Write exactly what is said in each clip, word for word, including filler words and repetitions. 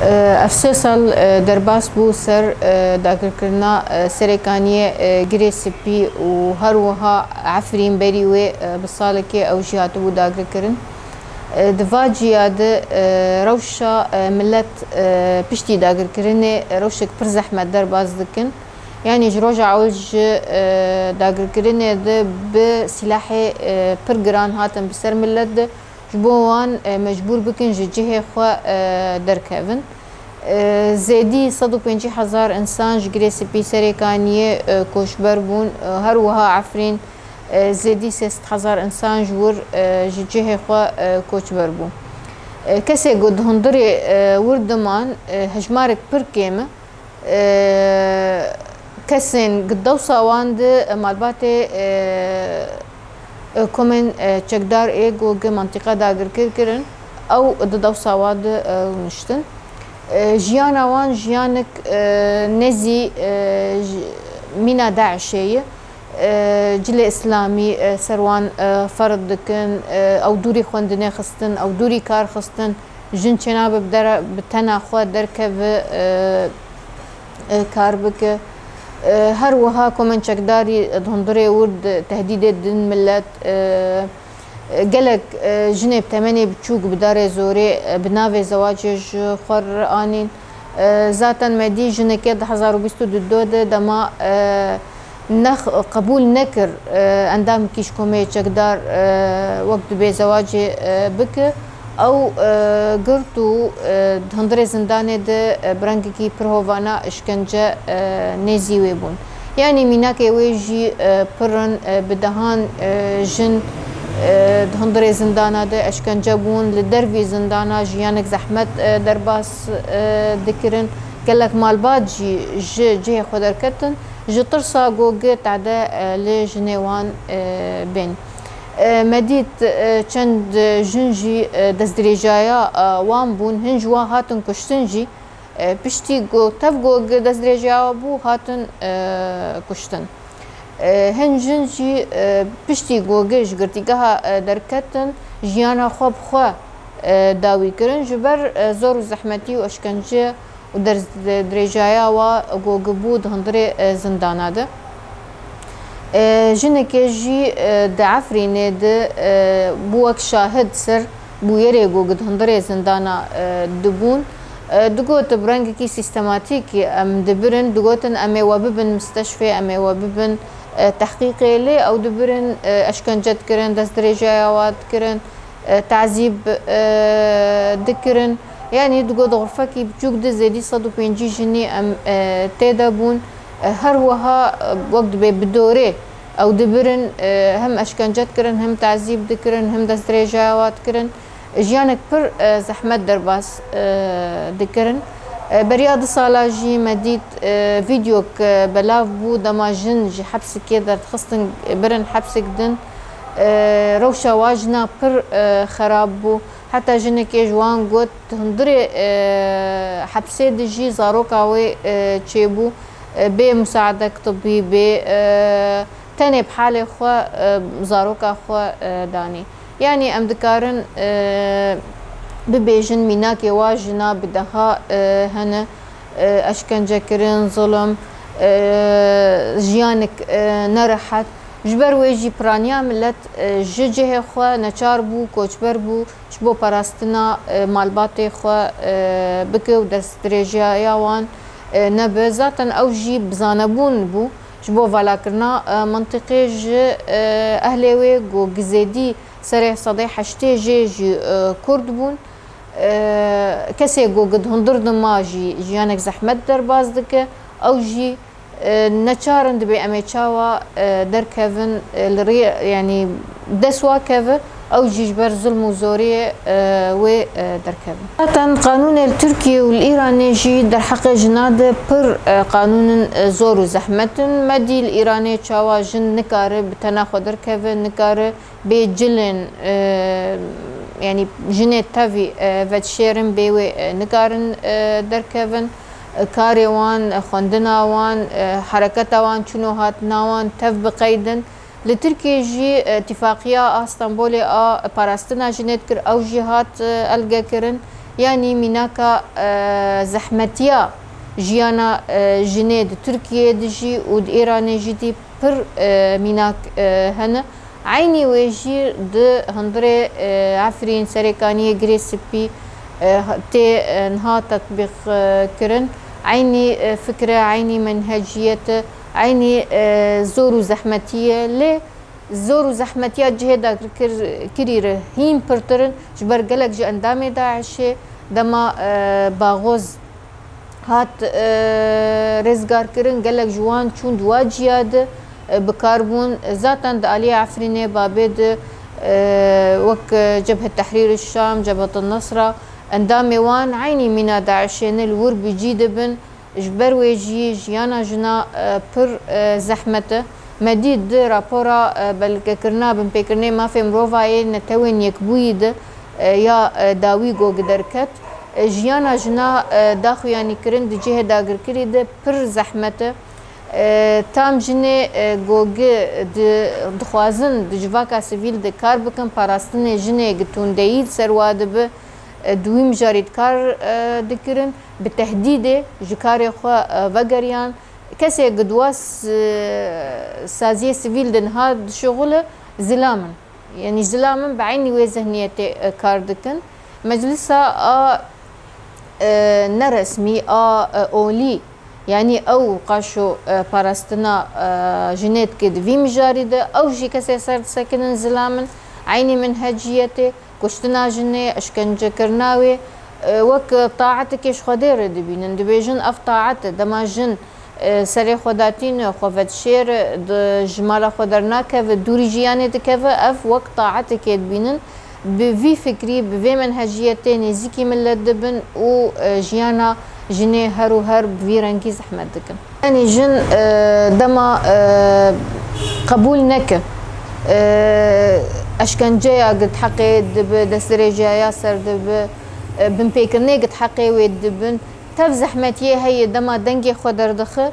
Ev sê sal derbas bû ser dagirkirina Serêkaniyê, Girê Spî û her wiha Efrîn berî wê bi salekê ew jî hatibû dagirkirin. Di va ciya de rewşa milet piştî dagirkirinê rewşek pir zehmet derbas dikin. Yanî ji roja ewil ji dagirkirinê de bi sîlahê pir giran hatin bi ser milet de. Ji bo wan, e, mecbûr bikin ji cihê xwe, e, derkevin. E, zêdî sed û pêncî hezar însan ji Girê Spî Serêkaniyê, e, koçber bûn. E, her wiha Efrîn, e, zêdî sê sed hezar însan ji wir, e, ji cihê xwe, e, koçber bû. E, kesê ku di hundirê, e, wir diman, e, hejmarek pir kêm e. E, kesên gi dewsa wan di malbatê, e, e, komên, e, çekdar ê ku gi mentiqa dagirkir kirin, ew di dewsa wa di, e, rûniştin. E, jiyana wan jiyanek, e, nêzî, e, ji-, mîna DAIŞê ye. E, cilê îslamî, e, ser wan, e, ferz dikin, e, ew dûrî xwendinê xistin, ew dûrî kar xistin. Jin çênabe bi dera-, bi tena xwe derkeve, e, e, kar bike. E, her wiha komên çekdarî di hundirê wir di tehdîdê din milet, e, e, gelek, e, jinê bi temenê biçûk bi darê zorê, e, bi navê zewacê ji xwe re anîn. E, zaten me dî jinekê di hezar û bîst û du de dema, e, nex-, qebûl nekir, e, endamekî ji komê çekdar, e, wek dibê zewacê, e, bike. Ew, e, girt û, e, di hundirê zindanê de, e, bi rengekî pir hovana îşkence, e, nêzî wê bûn. Yanî mînakê wê jî, e, pir in, e, bi dehan, e, jin, e, di hundirê zindana de eşkence bûn, li dervî zindana jiyanek zehmet, e, derbas, e, dikirin. Gelek malbat jî ji cihê xwe derketin, ji tirsa ku gi tade, e, li jinê wan, e, bên. E, me dît, e, çend jin jî, e, destdirêjaya, e, wan bûn, hin ji wan hatin kuştin jî, e, piştî ku tev ku gi destdirêjaya wan bû, hatin, e, kuştin. E, hin jin jî, e, piştî ku gi ji girtîgeha, e, derketin, jiyana xwe bi xwe, e, dawî kirin, ji ber, e, zor û zehmetî û eşkence û destdirêjaya wa ku gi bû di hundirê, e, zindana de. E, jinekê jî, e, di Efrînê de, e, bû wek şahid ser bûyerê ku di hundirê zindana, e, dibûn. E, digot, bi rengekî sîstematîk em dibirin, digotin, em ê we bibin misteşfê, em ê we bibin, e, tehqîqê, lê ew dibirin, e, eşkence dikirin, destdirêjaya wa dikirin, e, tazîb, e, dikirin. Yanî digot, xurfekî biçûk di zêdî sed û pêncî jinî em, e, tê de bûn. E, her wiha, e, wek dibê bi dorê ew dibirin, e, hem eşkence dikirin, hem tazîb dikirin, hem destdirêjaya wa dikirin. Jiyanek pir, e, zehmet derbas, e, dikirin. E, beriya du sala jî me dît, e, vîdeok, e, belav bû, dema jin ji hepsikê derdixistin, birin hepsik din. E, rewşa wa jina pir, e, xerab bû. Heta jinekê ji wan got, hundirê, e, hepsê de jî zaroka wê, e, çêbû, e, bê musaedek tibbî, bê, e, tenê bi halê xwe, e, zaroka xwe, e, danî. Yanî em dikarin, e, bibêjin mînakê wa jina bi deha, e, hene, e, eşkence kirin, zulm, e, jiyanek, e, nerehet. Ji ber wê jî piraniya milet, e, ji cihê xwe neçar bû, koçber bû, ji bo parastina, e, malbatê xwe, e, bike û destdirêjiya wan, e, nebe. Zaten ew jî bi zanebûn bû. Ji bo valakirina, e, mentiqê ji, e, ehlê wê ku gizêdî serê sedê heştê jê jî, e, Kurd bûn. E, kesê ku gi di hundir dima jî jiyanek zehmet derbas dike, ew jî, e, neçar in dibê em ê çawa, e, derkevin, e, li rê, yanî dest wa keve, ew jî ji ber zulm û zoriyê, e, wê, e, derkevin. Zaten qanûnê li Tirkiye û li Îranê jî derheqê jina de pir, e, qanûnin, e, zor û zehmet in. Me dî li Îranê çawa jin nikare bi tena xwe derkeve, nikare bê cilên, e, yanî jinê tevî, e, vedişêrin bê wê, e, nikarin, e, derkevin. E, karê wan, e, xwendina wan, e, hereketa wan, çûn û hatina wan tev biqeydin. Li Tirkiyê jî, e, Tîfaqiya a Stenbolê a parastina jinê dikir, ew jî hat, e, elgekirin. Yanî mînaka, e, zehmetiya jiyana, e, jinê di Tirkiyeyê de jî û di Îranê jî dî pir, e, mînak, e, hene. Eynî wê jî di hundirê, e, Efrîn, Serêkaniyê, Girê Spî, e, tê, e, niha tetbîq, e, kirin. Eynî, e, fikre, eynî menheciyete, eynî, e, zor û zehmetî ye. Lê zor û zehmetiya cihê dagirkir-, kirî re hîn pirtir in, ji ber gelek ji endamê DAIŞê dema, e, Baxoz hat, e, rêzgarkirin, gelek ji wan çûn di wa ciya de, e, bi kar bûn. Zaten di aliyê Efrînê babê de, e, wek, e, Cebhet Tehrîr Şam, Cebhet Nesra, endamê wan eynî mîna DAIŞê ne li wir bi cî dibin. Ji ber wê jî jiyana jina, e, pir, e, zehmet e. Me dît di rapora, e, belgekirina binpêkirinê mafê mirovayê Netewên Yekbûyî de, e, ya, e, dawî gogi derket. E, jiyana jina, e, daxuyanîkirin di cihê dagirkirî de pir zehmet e. E, tam jinê, e, gogi di, dixwazin di civaka sivîl de kar bikin, parastinê jinê gi tundeyî li ser wa dibe, e, di wî mijarî de kar, e, dikirin. Bi tehdîdê ji karê xwe, e, vegeriyan. Kesê ku di wa s-, saziyê sivîl de niha dişuxule zilam in. Yanî zilam in bi eynî wê zihniyetê, e, kar dikin. Meclisa a, e, neresmî, a, e, olî, yanî ew qaşo, e, parastina, e, jinê dike di vî mijarî de, ew jî kesê ser disekinin zilam in, eynî minheciyetê. Kuştina jinê, eşkencekirina wê, e, wek taatekê ji Xwedê re dibînin. Dibêjin, ev taet e. Dema jin, e, serê xwe datîne, xwe vedişêre, di, ji mala xwe dernakeve, dûrî jiyanê dikeve, ev wek taatekê dibînin. Bi vî fikrî, bi vê menheciyetê nêzîkî milet dibin û, e, jiyana jinê her û her bi vî rengî zehmet dikin. Yanî jin, e, dema, e, qebûl neke, e, eşkenceya gi di heqê dibe, destdirêjiya ya ser dibe, e, binpêkirinê gi di heqê wê dibin, tev zehmetiyê heye dema dengê xwe derdixe,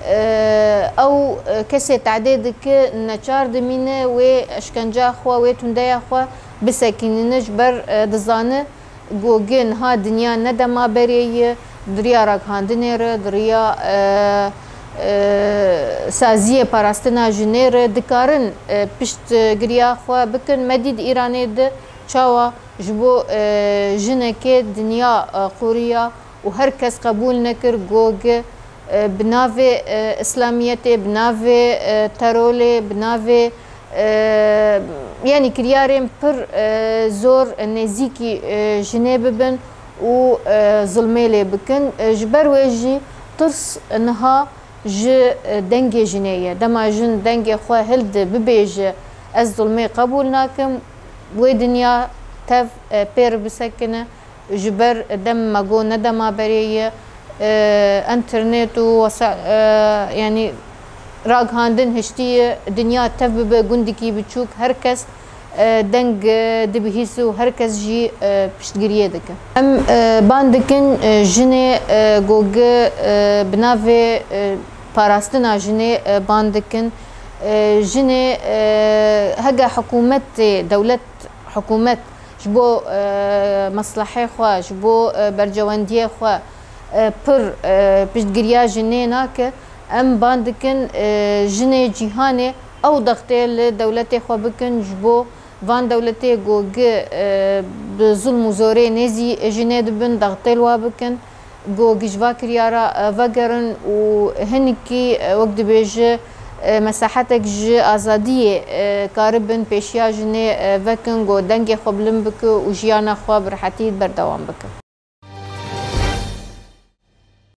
e, ew, e, kesê tadê dike neçar dimîne wê eşkenceya xwe, wê tundeya xwe bisekînîne, ji ber, e, dizane, Gogi niha dinya ne dema berê ye, di riya ragihandinê re, di riya, e, e, saziyê parastina jinê re dikarin, e, piştgiriya xwe bikin. Me dît Îranê de çawa ji bo, e, jinekê dinya, e, qûriya û her kes qebûl nekir Gogi, e, bi navê, e, Îslamiyetê, bi navê, e, terolê, bi navê, e, yanî kiryarên pir, e, zor nêzîkî, e, jinê bibin û, e, zulmê lê bikin. E, ji ber wê jî tirs niha ji, e, dengê jinê ye. Dema jin dengê xwe hildi bibêje, ez zulmê qebûl nakim, wê dinya tev, e, pê re bisekine. Ji ber dem me got ne dema berê ye, e, înternet û wesa-, e, yanî ragihandin hiştiye, dinya tev bibe gundikî biçûk, her kes, e, deng, e, dibihîse û her kes jî, e, piştgiriyê dike. Em, e, ban dikin, e, jinê, e, Gogi, e, bi navê, e, parastina jinê, e, ban dikin. E, jinê, e, hege hikûmetê, dewlet, hikûmet ji bo, e, meslehê xwe, ji bo, e, bercewendiyê xwe, e, pir, e, piştgiriya jinê nake. Em ban dikin, e, jinê cîhanê ew dextê li dewletê xwe bikin, ji bo van dewletê Gogi, e, bi zulm û zorê nêzî jinê dibin, dextê li wa bikin. Gogi ji va kiryara, e, vegerin û hinekî, e, wek dibêje, e, mesahetek ji azadiyê, e, karibin pêşiya jinê, e, vekin, ku dengê xwe bilind bike û jiyana xwe bi rehetî berdewam bike.